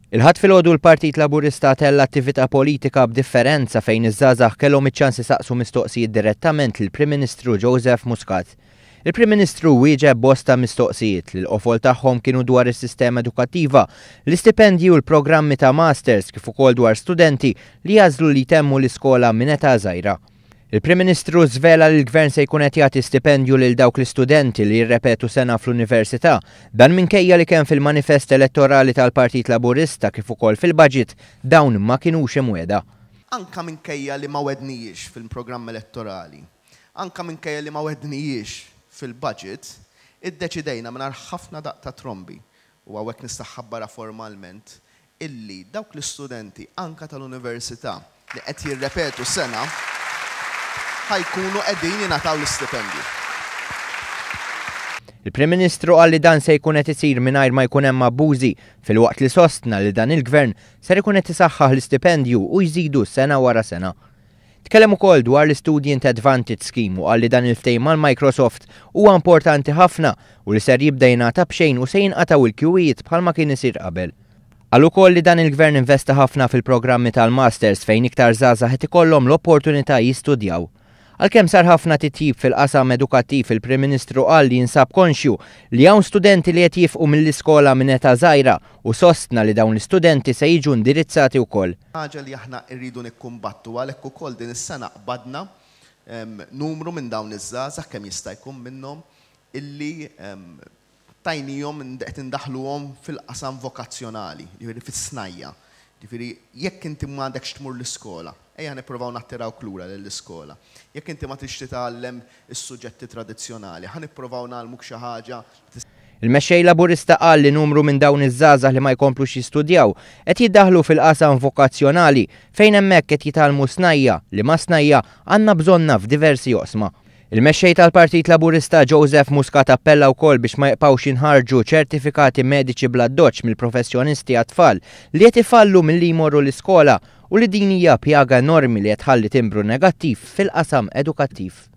Il-Ħadd filgħodu l-Partit Laburista tella' attività politika b'differenza fejn iż-żgħażagħ kellhom iċ-ċans isaqsu mistoqsijiet direttament lill-Prim Ministru Joseph Muscat. Il-Prim Ministru wieġeb bosta mistoqsijiet li l-qofol tagħhom kienu dwar is-sistema edukattiva, l-istipendji u l-programmi ta' masters kif ukoll dwar studenti li jagħżlu li jtemmu l-iskola minn età żgħira. Il-Prim Ministru żvela li l-Gvern se jkun qed jagħti stipendju lil dawk l-istudenti li jirrepetu sena fl-Università. Dan minkejja li kemm fil-manifest elettorali tal-Partit Laburista kif ukoll fil-budget dawn ma kinux imwiegħda. Anka minkejja li ma wegħdnihiex fil-programm elettorali, anka minkejja li ma wegħdnihiex fil-budget, iddeċidejna mingħajr ħafna daqq ta' trombi, u hawnhekk nista' nħabbarha formalment, illi dawk l-istudenti anka tal-università li qed jirrepetu sena ħa jkunu qegħdin jingħataw l-istipendju. Il-Prim Ministru qal li dan se jkun qed isir mingħajr ma jkun hemm abbużi, filwaqt li sostna li dan il-Gvern ser ikun qed isaħħaħ l-istipendju u jżidu sena wara sena. Tkellem ukoll dwar l-Istudent Advantage Scheme u qal li dan il-ftehim mal-Microsoft huwa importanti ħafna u li ser jibda jingħata b'xejn u se jinqatgħu il-kjuwijiet bħalma kien isir qabel. Qal ukoll li dan il-Gvern investa ħafna fil-programmi tal-Masters fejn iktar żgħażagħ qed ikollhom l-opportunità jistudjaw. Għalkemm sar ħafna titjib fil-qasam edukattiv il-Prim Ministru qal li jinsab konxju li hawn studenti li qed jifqu mill-iskola minn età żgħira u sostna li dawn l-istudenti se jiġu indirizzati wkoll. Ħaġa li aħna rridu nikkumbattu għalhekk ukoll din is-sena qbadna numru minn dawn iż-żgħażagħ kemm jista' jkun minnhom illi tajnihom qed indaħħluhom fil-qasam vokazzjonali, jiġifieri fis-snajja'. Jiġifieri jekk inti m'għandekx tmur l-iskola, ejja nippruvaw nattirawk lura lill-iskola. Jekk inti ma tridx titgħallem is-suġġetti tradizzjonali, ħa nippruvaw ngħallmuk xi ħaġa li Il-Mexxej Laburista qal li numru minn dawn iż-żgħażagħ li ma jkomplux jistudjaw qed jiddaħħlu fil-qasam vokazzjonali fejn hemmhekk qed jitgħallmu snajja' liema snajja' għandna bżonnha f'diversi oqsma. Il-Mexxej tal-Partit Laburista Joseph Muscat appella wkoll biex ma jibqgħux jinħarġu ċertifikati mediċi bl-addoċċ mill-professjonisti għat-tfal li qed ifallu milli jmorru l-iskola u li din hija pjaga enormi li qed tħalli timbru negattiv fil-qasam edukattiv.